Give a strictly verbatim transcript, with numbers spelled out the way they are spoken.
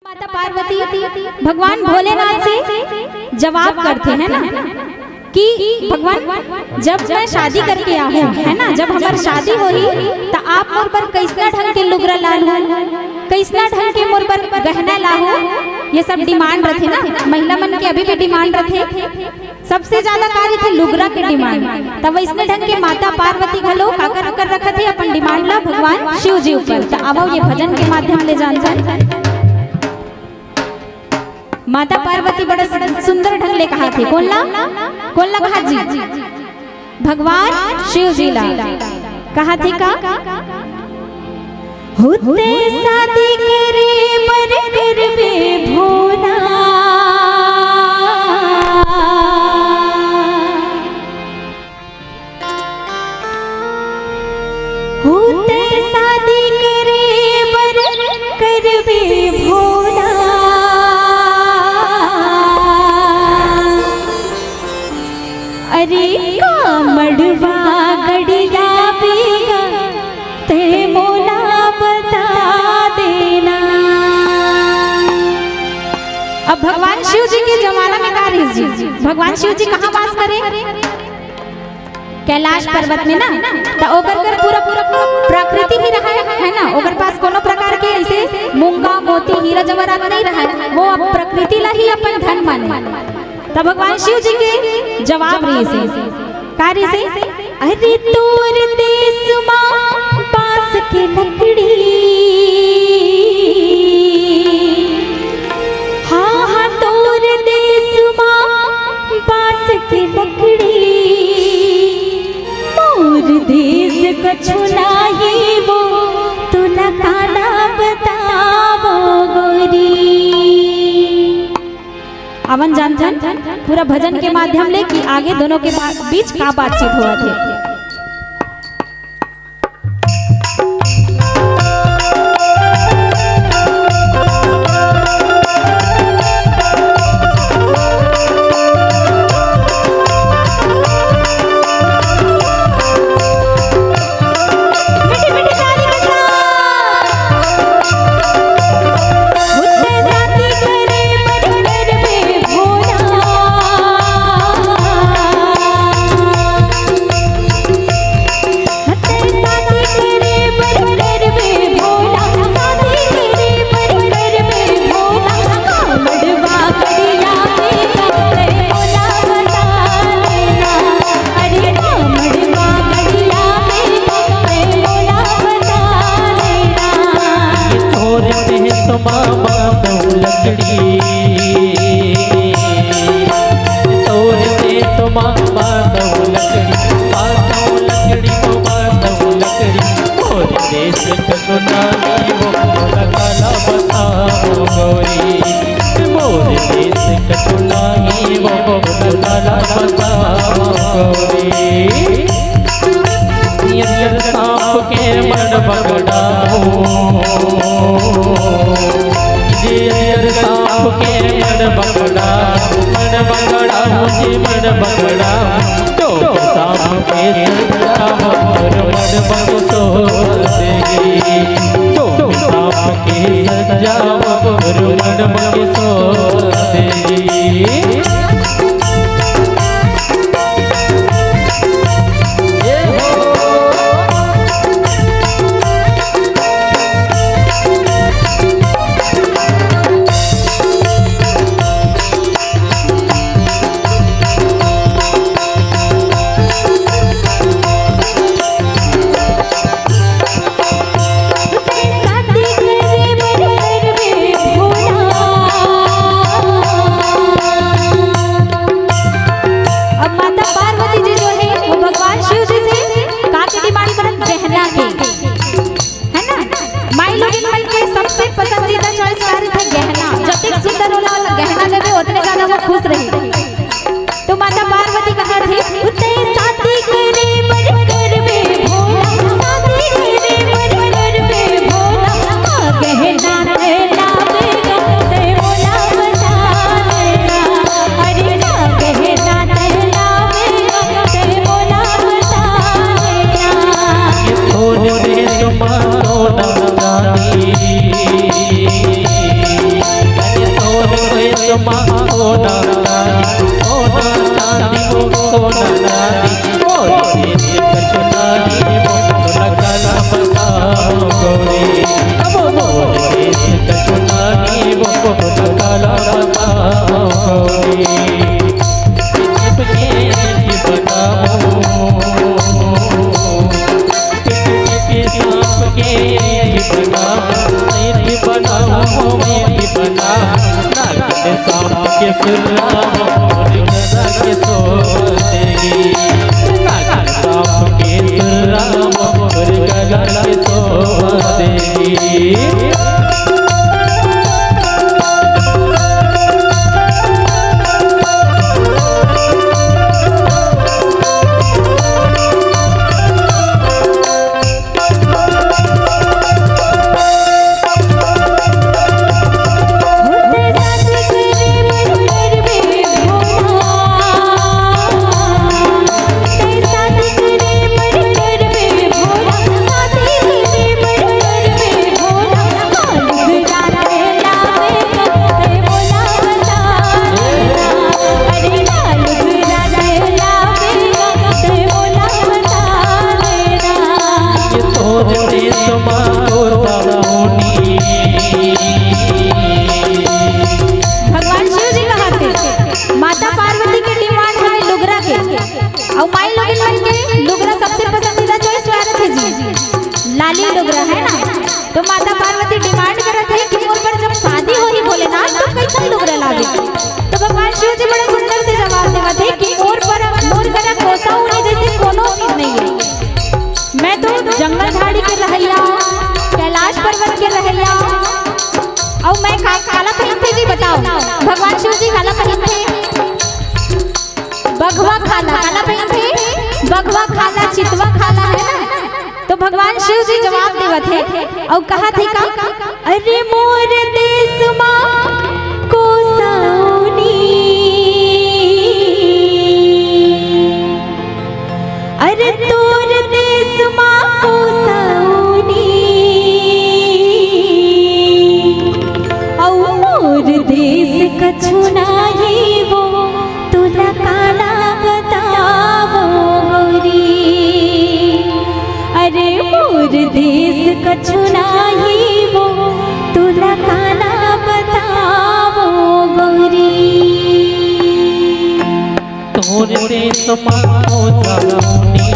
माता पार्वती भगवान भोलेनाथ से जवाब करथे, है ना, कि भगवान, जब मैं शादी करके आहूँ, है ना, जब हमर शादी होही, त आप मोर बर कइसना ढंग के लुगरा लानहू, कइसना ढंग के मोर बर गहना लाहू, ये सब डिमांड रथे ना, महिला मन के अभी भी डिमांड रथे। सबसे ज्यादा का रहिथे लुगरा के डिमांड। त वइसने ढंग के माता पार्वती घलो काकर कर रखत हे अपन डिमांड ला भगवान शिव जी ऊपर। त आवव ये भजन के माध्यम ले जानथन। माता पार्वती बड़ा सुंदर ढंग ले कहाथे। कोन ला? कोन ला कहाथे जी? भगवान शिव जी ला। कहाथे का? होते शादी करे बर करबे भोला। होते शादी करे बर करबे भोला। अरे का मड़वा गड़िया बेगा, ते मोला बता देना। अब भगवान शिव जी के जमाना में का रहिस जी? भगवान शिव जी कहाँ वास करे? कैलाश पर्वत में ना। त ओकर कर पूरा, पूरा प्रकृति ही रहा है ना, ओकर पास कोनो प्रकार के ऐसे मूंगा, मोती, हीरा जवाहरात नहीं रहा है, वो अब प्रकृति ला ही अपन धन माने। त भगवान शिव जी के जवाब रहिसे, का रहिसे? अरे तोर देश मा बांस के लकड़ी, हाँ, हाँ, तोर देश मा बांस के लकड़ी, मोर देश कछु नाही वो, तोला काला बतावो गोरी। आवन जानथन पूरा भजन के माध्यम ले कि आगे दोनों के बा-, बीच का बातचीत होवत हे। तोर देश मा बांसौ लकड़ी, तोर देश मा बांसौ लकड़ी, बांसौ लकड़ी, ओ बांसौ लकड़ी, मोर देश कछु नाही वो, मोला काला बतावो गोरी, मोर देश कछु नाही वो, मोला काला बतावो गोरी। अइसन सांप के मन बगड़ाहूँ, जी अइसन सांप के मन बगड़ाहूँ, मन बगड़ाहूँ जी मन बगड़ाहूँ। तो सांप के सजावो मोर मन बगसो देगी, तो सांप के सजावो मोर मन बगसो देगी। भगवान शिव जी कहा थे, माता पार्वती के डिमांड है लुगरा के, और माई लोगन मन के लुगरा सबसे पसंदीदा चॉइस क्या रथे जी? लाली लुगरा, है ना? तो माता पार्वती डिमांड करत है कि मोर पर जब शादी होही भोलेनाथ, तो कैसन लुगरा लागे? तो भगवान शिव जी बड़ा सुंदर से जवाब देवत है कि मोर पर, मोर करा कोसा ऊनी जैसे कोनो चीज नहीं है। मैं तो जंगल झाड़ी के रहइया, कैलाश पर्वत के रहइया, और मैं का, काला पहिनथे जी, बताओ, भगवान शिव जी काला पहिनथे? बघवा खाला, काला पहिनथे? बघवा खाला, चितवा खाला, है ना? तो भगवान शिव जी जवाब देवत हे, और कहा थे का? अरे मोर देश मा कोसा ऊनी, अरे तोर देश मा कोसा ऊनी, अउ मोर देश कछु नाही वो, तोला काला बतावो गौरी। अरे मोर देश कछु नाही वो, तोला काला बतावो गौरी। तोर देश मा कोसा ऊनी,